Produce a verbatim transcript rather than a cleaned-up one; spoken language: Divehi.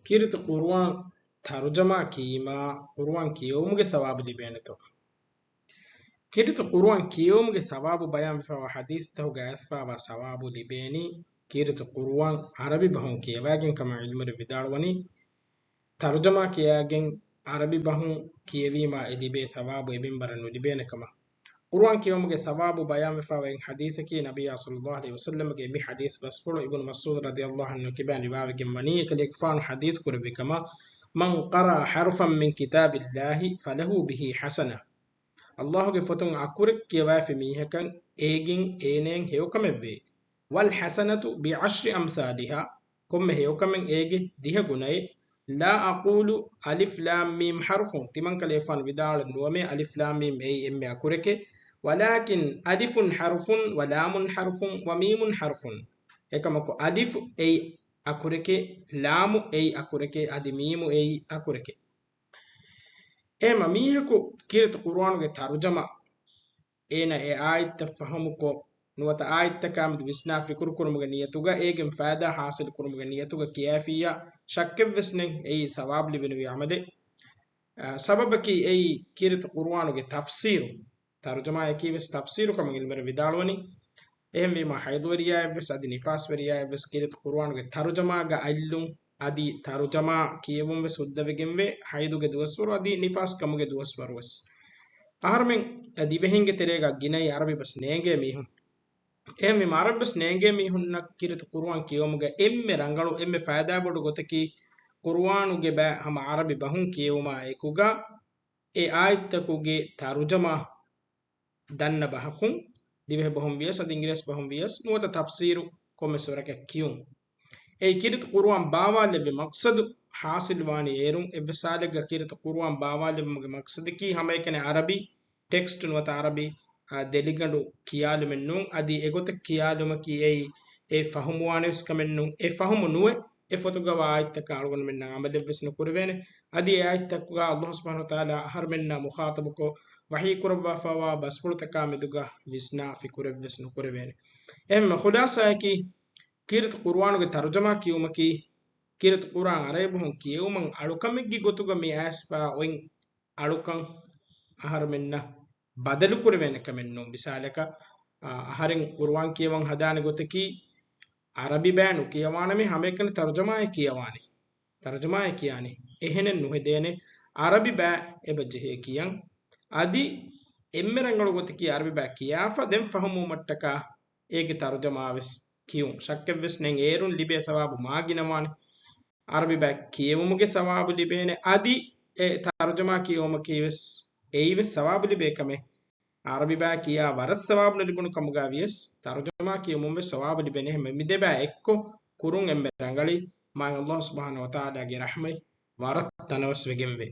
ކީރިތި ޤުރުއާން ތަރުޖަމާ ކީމާ، ޤުރުއާން ކިޔެވުމުގެ ސަވާބު ލިބޭނެތޯ؟ ކީރިތި ޤުރުއާން ކިޔެވުމުގެ ސަވާބު ބަޔާންވެފައިވާ ޙަދީޘްތަކުގަ އައިސްފައިވާ ސަވާބު ލިބޭނީ، ކީރިތި ޤުރުއާން ޢަރަބި ބަހުން ކިޔަވައިގެން ކަމަށް ޢިލްމުވެރިން ވިދާޅުވަނީ، ތަރުޖަމާ ކިޔައިގެން ޢަރަބި ބަހުން ކިޔެވީމާ އެ ލިބޭ ސަވާބު އެ މިންވަރަށް ނުލިބޭނެ ކަމަށް. ޤުރުއާން ކިޔެވުމުގެ ސަވާބު ބަޔާންވެފައިވާ އެއް ޙަދީޘަކީ، ނަބިއްޔާ ޞައްލައްލާހު ޢަލައިހި ވަސައްލަމްގެ އެންމެ ޙަދީޘް ބަސްފުޅު އިބްނު މަސްޢޫދު ރަޟިޔައްލާހު ޢަންހު ކިބައިން ރިވާވެގެން ވަނީ، އެކަލޭގެފާނު ޙަދީޘް ކުރެއްވި ކަމަށް، "من قرأ حرفا من كتاب الله فله به حسنة." ﷲ ގެ ފޮތުން އަކުރެއް ކިޔަވައިފި މީހަކަށް އޭގެން އޭނައަށް ހެޔޮކަމެއްވޭ. "والحسنة بعشر أمثالها." ކޮންމެ ހެޔޮކަމެއް އޭގެ ދިހަ ގުނައެއް. "لا أقول ألف لام ميم حرف." ތިމަންކަލޭގެފާނު ވިދާޅު ނުވަމޭ އަލިފް ލާމް މީމް އެއީ އެންމެ އަކުރެކޭ. "ولكن ألف حرف ولام حرف وميم حرف." އެކަމަކު އަލިފު އެއީ އަކުރެކޭ، ލާމު އެއީ އަކުރެކޭ، އަދި މީމު އެއީ އަކުރެކޭ. އެހެންމަ މީހަކު ކީރިތި ޤުރުއާނުގެ ތަރުޖަމާ އޭނަ އެ އާޔަތްތައް ފަހުމުކޮށް، ނުވަތަ އާޔަތްތަކާމެދު ވިސްނާ ފިކުރު ކުރުމުގެ ނިޔަތުގަ، އޭގެން ފައިދާ ޙާޞިލު ކުރުމުގެ ނިޔަތުގަ ކިޔައިފިއްޔާ، ޝައްކެއްވެސް ނެތް އެއީ ސަވާބު ލިބެނިވި ޢަމަލެއް. އަ، ސަބަބަކީ އެއީ ކީރިތި ޤުރުއާނުގެ ތަފްސީރު، ތަރުޖަމާއަކީ ވެސް ތަފްސީރު ކަމަށް ޢިލްމުވެރިން ވިދާޅުވަނީ. އެހެންވީމާ، ޙައިޟުވެރިޔާއެއްވެސް އަދި ނިފާސްވެރިޔާއެއްވެސް ކީރިތި ޤުރުއާނުގެ ތަރުޖަމާގަ އަތްލުން އަދި ތަރުޖަމާ ކިޔެވުން ވެސް ހުއްދަވެގެންވޭ، ޙައިޟުގެ ދުވަސްވަރު އަދި ނިފާސް ކަމުގެ ދުވަސްވަރު ވެސް. އަހަރުމެން ދިވެހިންގެ ތެރޭގަ ގިނައީ ޢަރަބި ބަސް ނޭނގޭ މީހުން. އެހެންވީމަ، ޢަރަބި ބަސް ނޭނގޭ މީހުންނަށް ކީރިތި ޤުރުއާން ކިޔެވުމުގެ އެންމެ ރަނގަޅު، އެންމެ ފައިދާބޮޑު ގޮތަކީ، ޤުރުއާނުގެ ބައި ހަމަ ޢަރަބި ބަހުން ކިޔެވުމާ އެކުގަ، އެ އާޔަތްތަކުގެ ތަރުޖަމާ ދަންނަ ބަހަކުން، ދިވެހި ބަހުން ވިޔަސް އަދި އިނގިރޭސި ބަހުން ވިޔަސް، ނުވަތަ ތަފްސީރު ކޮންމެ ސުވަރަކަށް ކިޔުން. އެއީ ކީރިތި ޤުރުއާން ބާވާލެއްވި މަޤްޞަދު ޙާޞިލްވާނީ އޭރުން. އެއްވެސް ހާލެއްގަ ކީރިތި ޤުރުއާން ބާވާލެއްވުމުގެ މަޤްޞަދަކީ ހަމައެކަނި ޢަރަބި ޓެކްސްޓް ނުވަތަ ޢަރަބި، އާ، ދެލިގަނޑު ކިޔާލުމެއް ނޫން. އަދި އެގޮތަށް ކިޔާލުމަކީ އެއީ އެ ފަހުމުވާނެވެސް ކަމެއް ނޫން. އެ ފަހުމު ނުވެ، އެ ފޮތުގަވާ އާޔަތްތަކާ އަޅުގަނޑުމެންނަށް ޢަމަލެއްވެސް ނުކުރެވޭނެ. އަދި އެ އާޔަތްތަކުގަ ﷲ ސުބްޙާނަހޫ ވަތަޢާލާ އަހަރުމެންނާ މުޚާޠަބުކޮށް ވަޙީ ކުރައްވާފައިވާ ބަސްފުޅުތަކާ މެދުގަ ވިސްނާ ފިކުރެއްވެސް ނުކުރެވޭނެ. އެހެންމެ ޚުލާޞާއަކީ، ކީރިތި ޤުރުއާނުގެ ތަރުޖަމާ ކިޔުމަކީ، ކީރިތި ޤުރުއާން ޢަރަބި ބަހުން ކިޔެވުމަށް އަޅުކަމެއްގެ ގޮތުގަ މި އައިސްފަ އޮތް އަޅުކަން އަހަރުމެންނަށް ބަދަލު ކުރެވޭނެ ކަމެއް ނޫން. މިސާލަކަށް، އަ، އަހަރެން ޤުރުއާން ކިޔަވަން ހަދާނެ ގޮތަކީ، ޢަރަބި ބައި ނުކިޔަވާނަމޭ، ހަމައެކަނި ތަރުޖަމާއެއް ކިޔަވާނެ. ތަރުޖަމާއެއް ކިޔާނެ. އެހެނެއް ނުހެދޭނެ. ޢަރަބި ބައި އެބަ ޖެހޭ ކިޔަން. އަދި އެންމެ ރަނގަޅު ގޮތަކީ، ޢަރަބި ބައި ކިޔާފަ ދެން ފަހުމުވުމަށްޓަކާ އޭގެ ތަރުޖަމާ ވެސް ކިޔުން. ޝައްކެއްވެސް ނެތް، އޭރުން ލިބޭ ސަވާބު މާގިނަވާނެ. ޢަރަބި ބައި ކިޔެވުމުގެ ސަވާބު ލިބޭނެ. އަދި އެ ތަރުޖަމާ ކިޔެވުމަކީ ވެސް އެއީ ވެސް ސަވާބު ލިބޭ ކަމެއް. ޢަރަބި ބައި ކިޔާ ވަރަށް ސަވާބު ނުލިބުނު ކަމުގަ ވިޔަސް، ތަރުޖަމާ ކިޔުމުން ވެސް ސަވާބު ލިބޭނެ. އެހެންވެ، މި ދެ ބައި އެއްކޮށް ކުރުން އެންމެ ރަނގަޅީ. މާތް ﷲ ސުބްޙާނަހޫ ވަތަޢާލާގެ ރަޙްމަތް ވަރަށް ތަނަވަސްވެގެންވޭ.